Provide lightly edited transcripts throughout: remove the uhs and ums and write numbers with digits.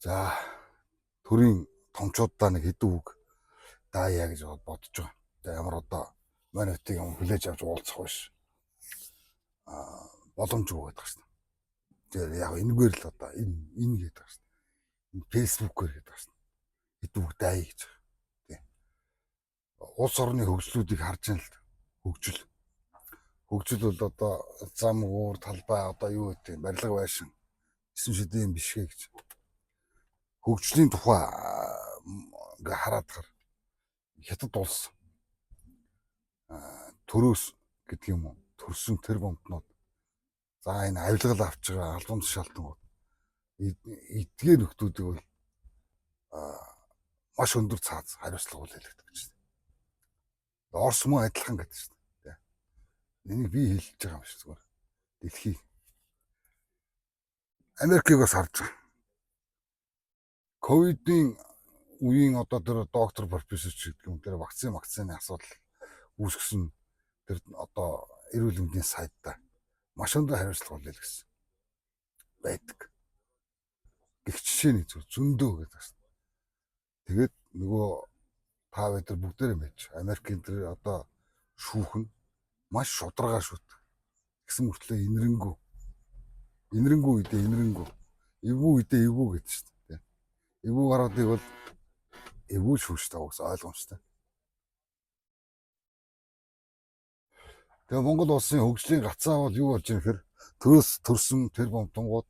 За, төрийн томчуудаа нэг хэдэн үг даая гэж бодож байгаа. Тэгээ ямар одоо манитыг юм хүлээж авч уулзах биш. Аа, боломжгүй гэдэг шин. Тэгээ яг энэгээр л одоо энэ гэдэг шин. Энэ фэйсбүүкээр гэдэг шин. Хэдэн үг даая гэж байгаа. Тий. Улс орны хөгжлүүдийг харж байна л хөгжил. Хөгжил бол одоо зам гуур талбай одоо юу гэдэг барилга байшин 9 шидийн юм биш гэ гэж. Хөгжлийн тухай ингээ хараад хар хятад улс төрөөс гэдэг юм уу, төрсөн тэр бомтнууд за энэ авилгал авч байгаа албан тушаалтангууд эдгээр нөхдүүдийг бол маш өндөр цааз хариуцлага хүлээлгдэг гэж. Орос мөн адилхан гэдэг шүү дээ. Энийг би хэлж байгаа юм шиг зүгээр. Дэлхий. Америкийг бас харж байгаа. Ковидын үеийн одоо тэр доктор профессор ч гэдэг юм, тэр вакцины асуудал үүсгэсэн тэр одоо эрүүл мэндийн сайдтай маш өндөр хариуцлага хүлээлгэсэн байдаг. Гэх жишээний зүг зөндөө гэдэг байна. Тэгээд нөгөө та бид нар бүгдээрээ мэдж Америкийн тэр одоо шүүх нь маш шударгаа шүүт. Тэгсэн мөртлөө инэрэнгүү. Инэрэнгүү үедээ инэрэнгүү. Эвгүй үедээ эвгүй гэдэг шүү дээ. Эвгүй гаруудыг бол эвгүй шүүж таа гэсэн ойлгомжтой. Тэгээ Монгол улсын хөгжлийн гацаа бол юу болж юм гэхээр төрөөс төрсөн тэр бомтонгууд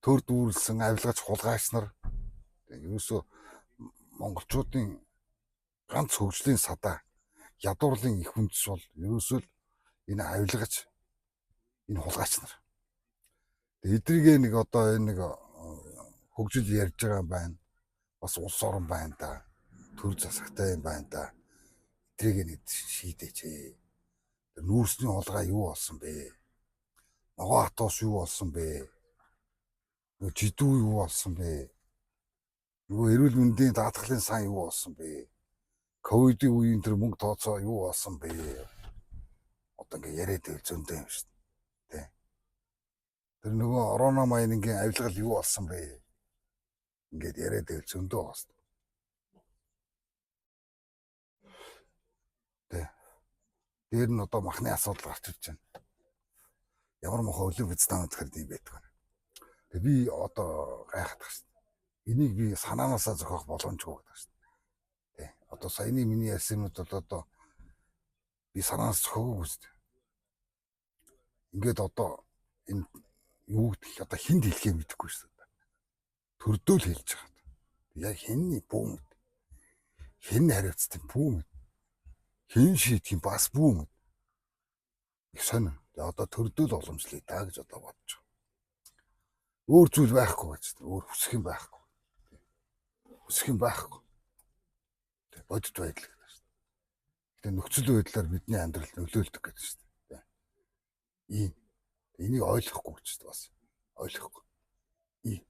төр дүүрэлсэн авилгач хулгайч нар ерөөсөө монголчуудын ганц хөгжлийн садаа ядуурлын их үндэс бол ерөөсөө л энэ авилгач энэ хулгайч нар. Тэгээ эдрийгээ нэг одоо энэ нэг хөгжил ярьж байгаа юм байна. Бас улс орон байна да. Төр засагтай юм байна да. Эдрийгээ нэг шийдээч. Тэр нүүрсний хулгай юу болсон бэ? Ногоо атуус юу болсон бэ? Нөгөө жидүү юу болсон бэ? Нөгөө эрүүл мэндийн даатгалын сан юу болсон бэ? Ковидын үеийн тэр мөнгө тооцоо юу болсон бэ? Одоо ингээ яриад байвал зөндөө юм шүү дээ. Тэр нөгөө корона майнингийн авилгал юу болсон бэ? Ингээд яриад байвал зөндөө болсон. Тэ. Дээр нь одоо махны асуудал гарч ирж байна. Ямар мохоо өлөг бицтан гэхээр тийм байдаг. Тэгээ би одоо гайхаад байгаа шүү дээ. Энийг би санаанаасаа зохиох боломжгүй гэдэг шүү дээ. Тэ. Одоо саяны миний ярьсан юмуд бол одоо би санаанаас зохиогоогүй шүү дээ. Ингээд одоо энэ юу гэдэг одоо хинд хэлхээ мэдэхгүй шүү дээ. Төрдөөл хэлж байгаа. Яг хинний бүү мэд. Хэн хариуцдаг бүү мэд. Хэн шийдэх юм бас бүү мэд. Их сонин. Тэгээ одоо төрдөөл уламжлая да гэж одоо бодож байгаа. Өөр зүйл байхгүй гэж. Өөр хүсэх юм байхгүй. Хүсэх юм байхгүй. Тэг бодит байдал гэдэг шүү дээ. Гэтэ нөхцөл байдлаар бидний амьдралд нөлөөлдөг гэдэг шүү дээ. Ийм. Энийг ойлгохгүй гэж бас ойлгохгүй. Ийм.